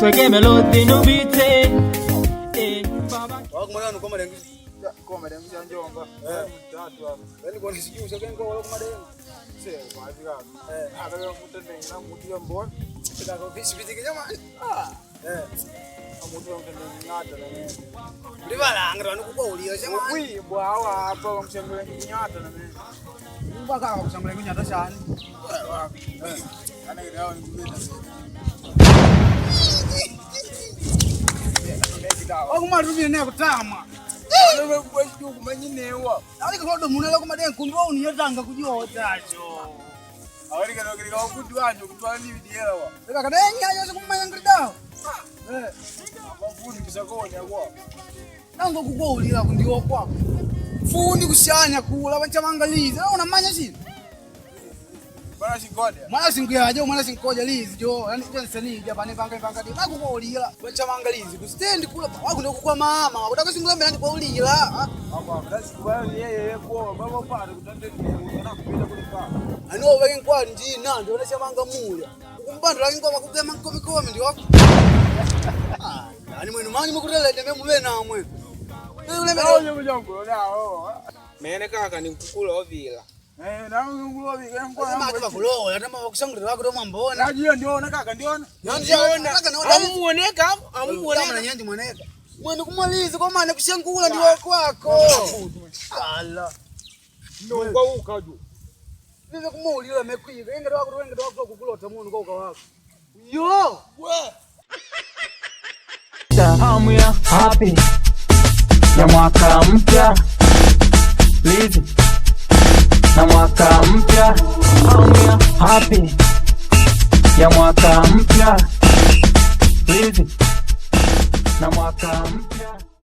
Swege melody no beat. Eh, baba. Wakumadanu kwa madengu. Kwa madengu ya njomba. Mtatu hapa. Yaani kwa nisijui sasa kwa wala kwa madengu. Sio kwa ajili yako. Hata kama mutende na mutu ya mbona. Kitako kishipitike jamani. Ah. Eh. Amutu ya mtende ngata na mimi. Ndibalanga vanhu kukwauliwa jamani. Kuibwa hawa hapa kwa mshangule nyata na mimi. Mpaka kusangula kunyata shani. Eh. Ana ile yao ni kubeta. Wakumarumire ne kutama. Wewe kwa sijui kumanyinewa. Alika kodo munela kumadengu kumbe uniyetanga kujotacho. Awali kana kile kwa kutu wanyo kutwala ni vidiela wa. Leka kadenya yose kumanya Eh. Mafundi kisakonya kwa. Nango kukwauliwa kundiwo kwako. Fundi kushanya kula vanchamangalizi. Unamanya chini. Bana singode. Mwana sinkuyaje mwana sinkoja lizi jo yani jo nsenija pane panga panga di nakukwauliwa vanchamangalizi kustendi kula wakundo kukwa mama wakutaka singulembera ndikwauliwa. Hapo ndazi kubali yeye yeye kwa baba pale kutande ni na kupita kulika. Ano vake nkwali njina ndionesha manga mulya ukumbando lake nkoma kugema nkomikomi ndi wako. Ah, yani mwenu manyi mukutelede me muve namwe. Ndio mjangu nao. Mene kaka ni nkukulovila. Eh, na ngulovi kwa Maki bakulola tama bakusangulira wako tomwambona. Najua ndiona kaka ndiona. Amuoneka Amuoneka amuoneka. nyanji mwaneka. Mwenu kumaliza kwa maana kushangula ndi wako wako. Ala. Ndio kwa ukaju. Vive kumuulira mekwika engati wako engati wako kukulota munu kwa wako. Yo! Hamu ya happy ya mwaka mpya Lizi na mwaka mpya. Hamu ya happy ya mwaka mpya Lizi na mwaka mpya.